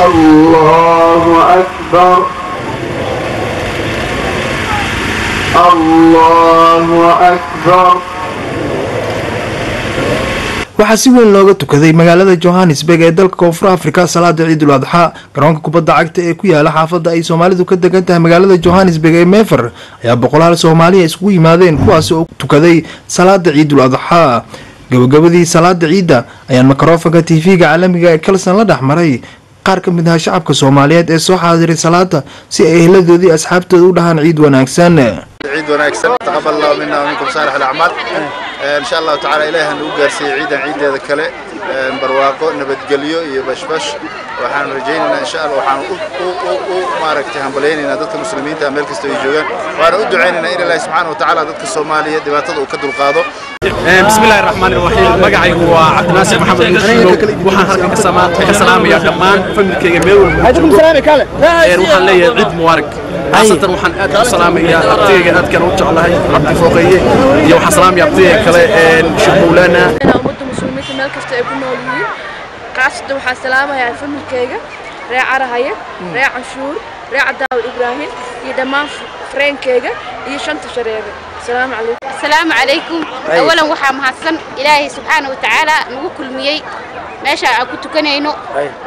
Allahu akbar, Allahu akbar. Waxaa si weyn looga tukaday magaalada Johannesburg ee dalka Koonfur Afrika salaada Ciidul Adxaa. Garoonka kubadda cagta ee ku yaala xaafadda ay Soomaalidu ka degan tahay magaalada Johannesburg ee Mefer ayaa boqolaal Soomaaliya iskugu yimaadeen, kuwaasi oo tukaday salaada Ciidul Adxaa. Gabagabadii salaada ciidda ayaan mikrofonka TV-ga caalamiga ee Kalsan la dhex maray qaar ka mid ah shacabka Soomaaliyeed ee soo xaadiray salaada si ay ehladoodii asxaabtooda u dhahaan ciid wanaagsan. Ciid wanaagsan, taqabal allahu minna wa minkum saalix alacmaal. Insha Allahu tacaala Ilaahi nagu gaarsiiyey ciidan ciideeda kale barwaaqo, nabadgelyo iyo bashbash. Waxaan rajaynaynaa insha Allah, waxaan u maaragtay hambalyaynaynaa dadka muslimiinta meel kasta ay joogaan, waana u ducaynaynaa in Ilaahi subxaana wa tacaala dadka Soomaaliya dhibaatada uu ka dulqaado. Bismi illaahi raxmaani raxiim. Magacaygu waa Cabdinaasir Maxamed Nuur. Waxaan halkan ka salaamayaa dhammaan familkayga meel walba joogo. Waxaan leeyahay ciid mubaarak. Khaasatan waxaan aad u salaamayaa abtigayga aadkan u jeclahay, Cabdi Fooqeeye, iyo waxaan salaamayaa abtigayga kale, Sheekh Mawlaana. Ummadda muslimiinta meel kasta ay ku nool yihiin, khaasatan waxaan salaamayaa familkayga ree Carahaye, ree Canshuur, ree Cadaawad Ibraahim iyo dhammaan freenkayga iyo shanta shareebe. Asalaamu calaykum. Asalaamu calaykum. Awalan waxaa mahadsan Ilaahay subxaana wa tacaala nagu kulmiyey meesha aan ku tukanayno.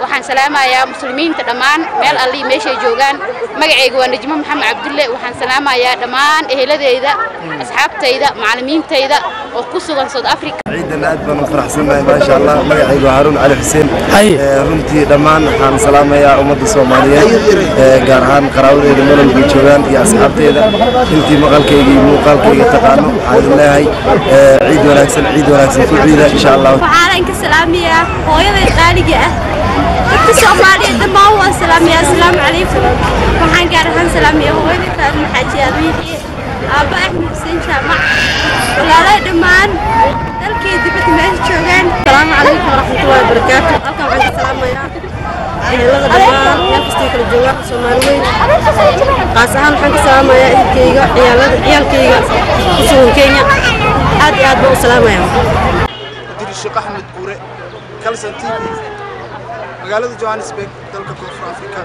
Waxaan salaamayaa muslimiinta dhammaan meel allii meeshay joogaan. Magacayga waa Najmo Maxamed Cabdulle. Waxaan salaamayaa dhammaan eheladeyda, asxaabtayda, macallimiintayda oo ku sugan South Africa. Ciidan aad baan u faraxsannahay, maasha Allah. Magacaygu waa Haruun Cali Xuseen. Runtii dhammaan waxaan salaamayaa ummadda Soomaaliyeed, gaar ahaan qaraabadeeda meel walba joogaan iyo asxaabteeda intii maqalkayga iyo muuqaalkayga taqaano. Waxaan idin leeyahay ciid wanaagsan, ciid wanaagsan ku ciida insha Allah. Waxaana inka salaamayaa hooyaday qaaliga ah, dadka Soomaaliya dhammaan waan salaamayaa. Asalaamu calaykum. Waxaan gaar ahaan salaamayaa hooyaday Faadmo Xaaji Abiixiye, aabba Axmed Xuseen Jaamac, walaalaha dhammaan dalkii dibadda meesha joogaan. Asalaamu calaykum waraxmatullahi wabarakaatu. Halkan waxaan ka salaamayaa ehelada dhammaan meel kastay kala joogaan, Soomaali weyn. Qaas ahaan waxaan ka salaamayaa ehelkayga, ciyaalada, ciyaalkayga ku sugan Kenya. Aad iyo aad baan u salaamayaa. Sheekh Axmed Guure, Kalsan TV, magaalada Johannesburg, dalka Koonfur Afrika.